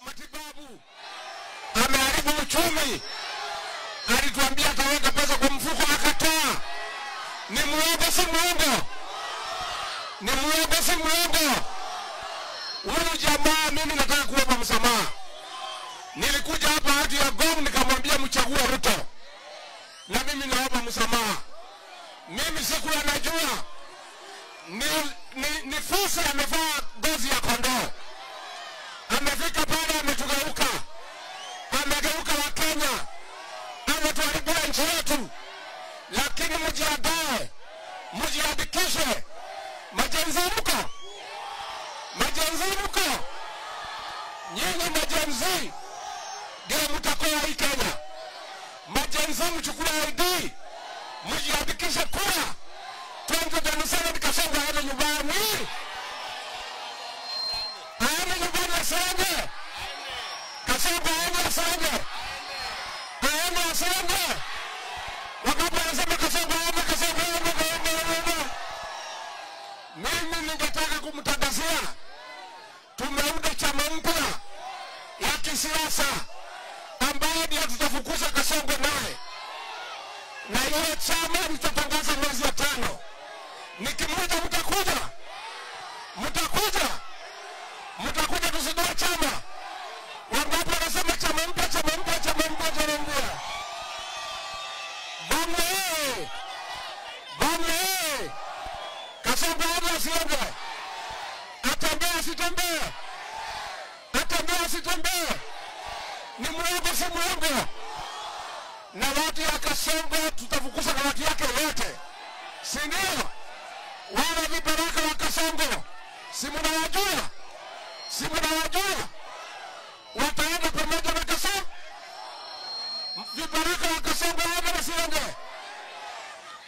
matibabu, ameharibu uchumi. Alituambia ataweka pesa kwa mfuko, akatoa. Ni muongo si muongo? Ni muongo si muongo? Huyu jamaa mimi nataka kuomba msamaha. Nilikuja hapa hadi ya Gong nikamwambia mchague Ruto. Na mimi naomba msamaha. Mimi sikuwa najua ni fursa amevaa ngozi ya kondoo. Amefika pale ametugeuka. Amegeuka wa Kenya. Ametuharibia nchi yetu. Lakini mjiandae, mjiandikishe. Majenzi mko? Majenzi mko? Nyinyi majenzi ndio mtakoa hii Kenya. Majenzi mchukue ID, mjiandikishe kura. 2027 Kasongo aende nyumbani. Aende nyumbani asende. Kasongo aende asende. Aende asende. Wakati wanasema Kasongo aende, Kasongo aende, aende, aende. Mimi ningetaka kumtangazia tumeunda chama mpya ya kisiasa ambayo ndio tutafukuza Kasongo naye. Na hiyo chama nitatangaza mwezi wa 5. Nikimuita mtakuja. Mtakuja. Mtakuja tuzindue chama. Wangapi wanasema chama mpya, chama mpya, chama mpya, chama mpya? Bwana! Bwana! Kasongo aende asiende? Atembee asitembee? Atembee asitembee? Ni muongo si muongo? Na watu ya Kasongo tutafukuza na watu yake wote, si ndio? Wale vibaraka wa Kasongo, si mnawajua? Si mnawajua? Wataenda pamoja na Kasongo? Vibaraka wa Kasongo waende wasiende?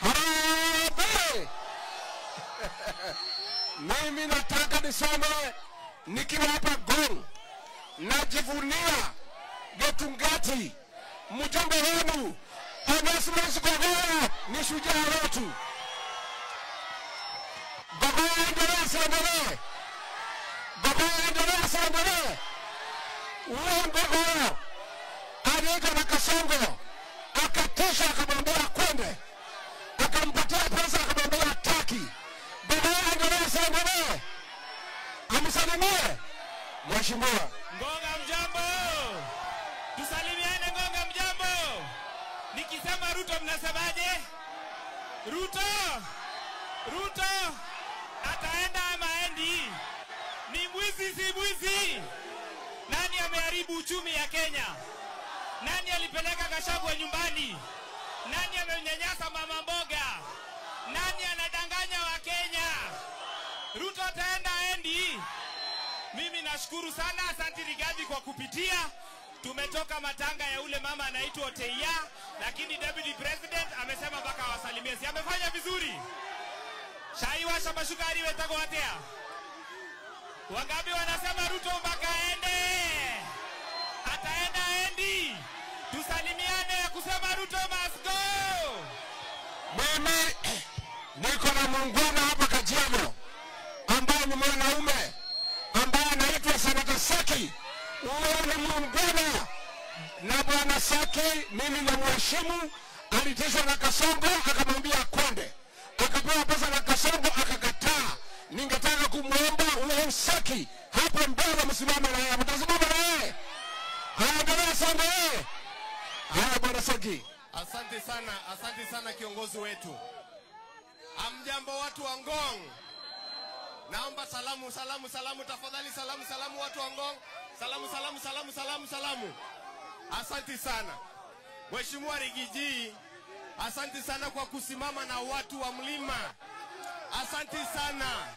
Harambee! Mimi nataka niseme nikiwa hapa Gong, najivunia Getungati, mjumbe wenu Onesmus Gogoya ni shujaa wetu. Gogoya endelee asiendelee? Gogoya endelee asiendelee? Huyo Gogoya aliitwa na Kasongo, akatisha akamwambia kwende, akampatia pesa akamwambia hataki. Gogoya endelee asiendelee? Amsalimie mheshimiwa. Ngonga mjambo. Tusalimiane Ngonga mjambo. Nikisema Ruto mnasemaje? Ruto! Ruto ataenda ama aendi? Ni mwizi si mwizi? Nani ameharibu uchumi ya Kenya? Nani alipeleka Gachagua nyumbani? Nani amenyanyasa mama mboga? Nani anadanganya wa Kenya? Ruto ataenda aendi? Mimi nashukuru sana, asante Rigathi kwa kupitia. Tumetoka matanga ya ule mama anaitwa Oteya, lakini Deputy President amesema mpaka wasalimie. Si amefanya vizuri? Shaiwa shabashukari wetako watea. Wangapi wanasema Ruto mpaka aende? Ataenda aendi? Tusalimiane ya kusema Ruto must go. Mimi niko na muungwana hapa Kajiado ambaye ni mwanaume ambaye anaitwa Senator Saki. Huyo ni muungwana. Na bwana Saki mimi namheshimu. Alitishwa na Kasongo akamwambia kwende, akapewa pesa na Kasongo akakataa. Ningetaka kumuomba huyo Saki hapo mbele msimame na yeye. Mtasimama na yeye? Aendelee sana yeye. Haya bwana Saki. Asante sana, asante sana kiongozi wetu. Amjambo watu wa Ngong. Naomba salamu, salamu, salamu tafadhali, salamu, salamu watu wa Ngong. Salamu, salamu, salamu, salamu, salamu. Asante sana. Mheshimiwa Rigiji, asante sana kwa kusimama na watu wa mlima. Asante sana.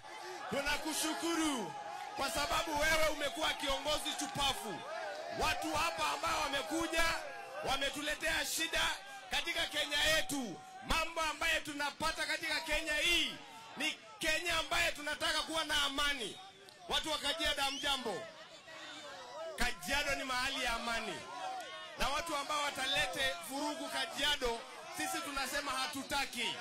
Tunakushukuru kwa sababu wewe umekuwa kiongozi chupafu. Watu hapa ambao wamekuja wametuletea shida katika Kenya yetu. Mambo ambayo tunapata katika Kenya hii ni Kenya ambaye tunataka kuwa na amani. Watu wa Kajiado hamjambo. Kajiado ni mahali ya amani. Na watu ambao watalete vurugu Kajiado, sisi tunasema hatutaki.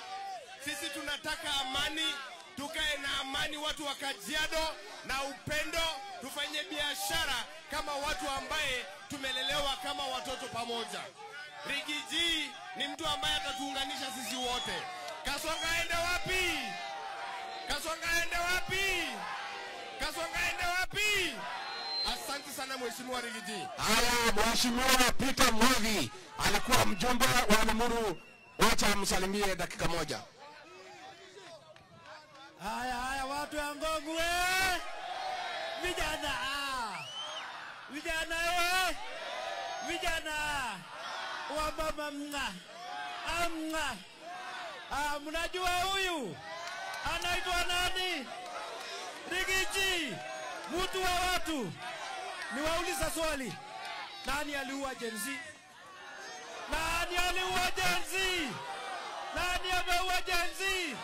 Sisi tunataka amani, tukae na amani watu wa Kajiado na upendo, tufanye biashara kama watu ambaye tumelelewa kama watoto pamoja. Rigiji ni mtu ambaye atatuunganisha sisi wote. Kasonga aende wapi? Kasonga aende wapi? Kasonga aende wapi? Asante sana Mheshimiwa Rigiji. Haya, Mheshimiwa Peter Mwathi alikuwa mjumbe wa Limuru, wacha amsalimie dakika moja. Haya haya, watu ya Ngong we, vijana vijana we, vijana wa mama mna amna. Mnajua huyu anaitwa nani? Rigiji, mtu wa watu. Niwauliza swali, nani aliua Gen Z? Nani aliua Gen Z? Nani ameua Gen Z?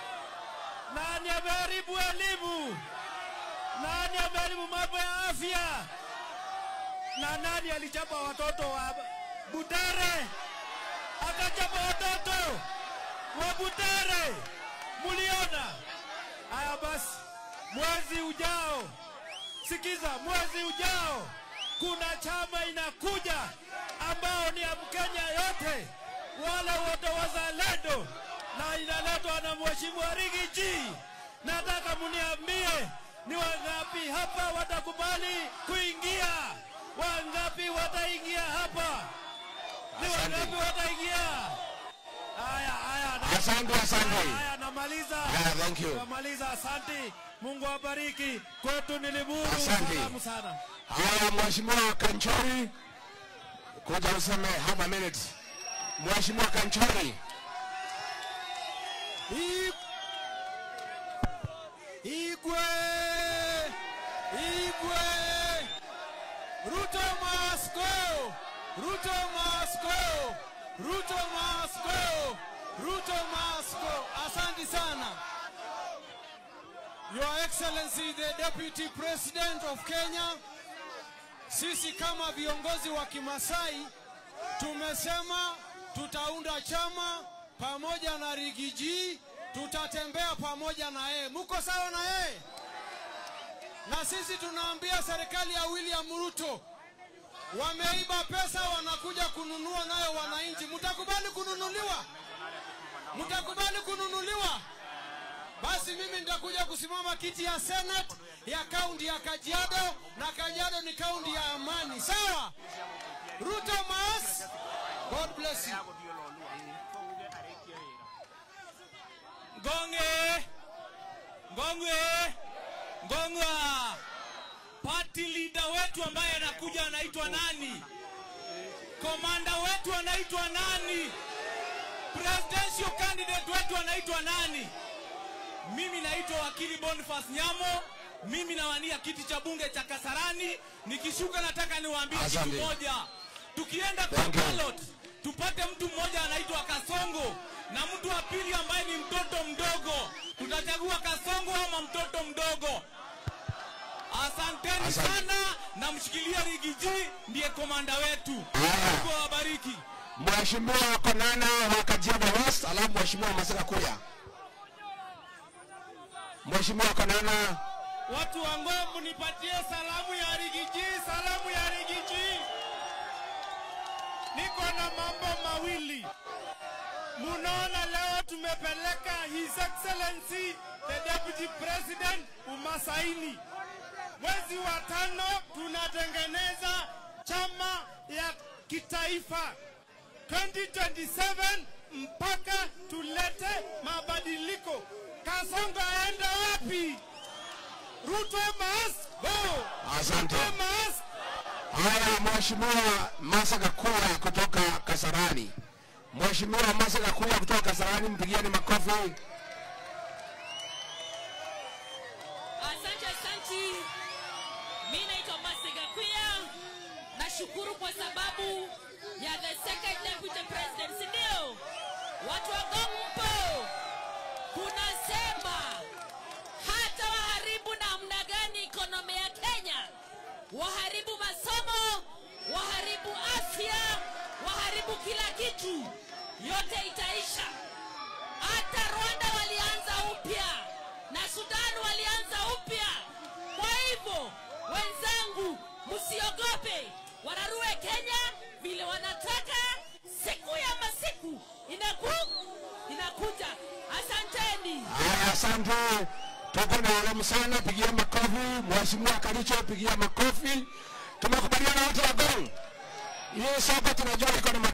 Nani ameharibu elimu? Nani ameharibu mambo ya afya? Na nani alichapa watoto wa Butere? Akachapa watoto wa Butere. Muliona? Haya basi, mwezi ujao, sikiza, mwezi ujao kuna chama inakuja ambao ni ya Mkenya yote, wale wote wazalendo, na inaletwa na Mheshimiwa Rigiji. Nataka mniambie ni wangapi hapa watakubali kuingia? Wangapi wataingia hapa? Ni wangapi wataingia? Haya haya. Asante, asante. Haya, namaliza. Yeah, thank you. Namaliza, asante. Mungu awabariki. Kwetu ni Limuru. Salamu sana. Haya, Mheshimiwa Kanchori, kuja useme half a minute. Mheshimiwa Kanchori. Igwe, Igwe, Ruto must go, Ruto must go, Ruto must go, Ruto must go. Asante sana. Your Excellency the Deputy President of Kenya, sisi kama viongozi wa Kimasai tumesema tutaunda chama pamoja na Rigiji, tutatembea pamoja na yeye. Muko sawa na yeye? Na sisi tunaambia serikali ya William Ruto, wameiba pesa wanakuja kununua nayo wananchi. Mtakubali kununuliwa? Mtakubali kununuliwa? Basi mimi nitakuja kusimama kiti ya Senate ya kaunti ya Kajiado, na Kajiado ni kaunti ya amani. Sawa? Ruto must. God bless you. Ngonge, Ngonge, Ngonga. Party leader wetu ambaye anakuja anaitwa nani? Komanda wetu anaitwa nani? Presidential candidate wetu anaitwa nani? Mimi naitwa Wakili Boniface Nyamo. Mimi nawania kiti cha bunge cha Kasarani. Nikishuka nataka niwaambie kitu moja. Tukienda kwa ballot, tupate mtu mmoja anaitwa Kasongo na mtu wa pili ambaye ni mtoto mdogo. Tutachagua Kasongo ama mtoto mdogo? Asanteni sana, na mshikilia Rigiji ndiye komanda wetu. Mungu awabariki. Mheshimiwa Konana wa Kajiado West, alafu Mheshimiwa Masika Kuya. Mheshimiwa Konana. Watu wa Ngong, nipatie salamu ya Rigiji, salamu ya Rigiji. Niko na mambo mawili. Munaona leo tumepeleka His Excellency the Deputy President Umasaini. Mwezi wa 5 tunatengeneza chama ya kitaifa 2027 mpaka tulete mabadiliko. Kasongo aende wapi? Ruto must go. Asante. Ruto must. Haya, Mheshimiwa Masaka Kuya kutoka Kasarani. Mheshimiwa Masaka Kuya kutoka Kasarani, mpigieni makofi. Asante, asante. Mimi naitwa Masaka Kuya. Nashukuru kwa sababu ya the second deputy president, si ndio? Watu wa Ngong mpo. Tunasema hata waharibu namna gani ekonomi ya Kenya, waharibu masomo, waharibu afya, waharibu kila kitu, yote itaisha. Hata Rwanda walianza upya na Sudan walianza upya. Kwa hivyo wenzangu, Msiogope, wararue Kenya vile wanataka. Siku ya masiku inakuja. Asanteni. Haya, asante. Tuko na alamu sana, pigia makofi. Mheshimiwa Karicho, pigia makofi. Tumekubaliana wote wa Ngong. Hii soko tunajua iko na